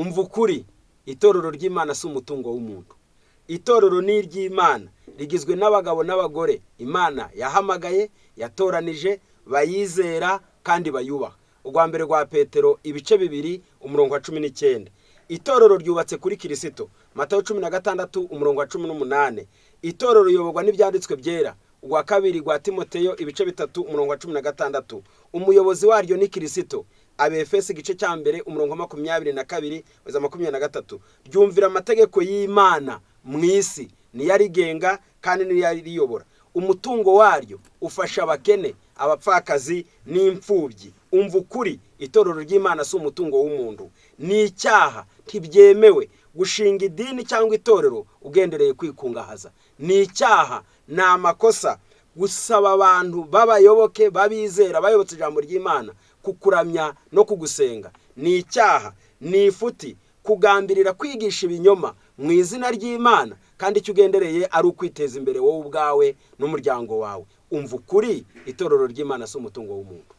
Umva ukuri, itorero ry'Imana si umutungo w'umuntu. Itorero ni iry'Imana, rigizwe n'abagabo n'abagore Imana yahamagaye, yatoranije, bayizera kandi bayubaha. Urwa mbere rwa Petero ibice 2 umurongo wa 19. Itorero ryubatse kuri Kirisito. Matayo 16 umurongo wa 18. Itorero riyoborwa n'ibyanditswe byera. Urwa kabiri rwa Timoteyo ibice 3 umurongo wa 16. Umuyobozi waryo ni Kirisito. Abefesi igice cya 1 umurongo wa 22 kugeza 23. Ryumvira amategeko y'Imana mu isi, niyo arigenga kandi niyo ariyobora. Umutungo waryo ufasha abakene, abapfakazi n'imfubyi. Umva ukuri, itorero ry'Imana si umutungo w'umuntu. Ni icyaha, ntibyemewe gushinga idini cyangwa itorero ugendereye kwikungahaza. Ni icyaha, ni amakosa gusaba abantu b'abayoboke b'abizera bayobotse ijambo ry'Imana kukuramya no kugusenga. Ni icyaha, ni ifuti kugambirira kwigisha ibinyoma mu izina ry'Imana kandi icyo ugendereye ari ukwiteza imbere wowe ubwawe n'umuryango wawe. Umva ukuri, itorero ry'Imana si umutungo w'umuntu.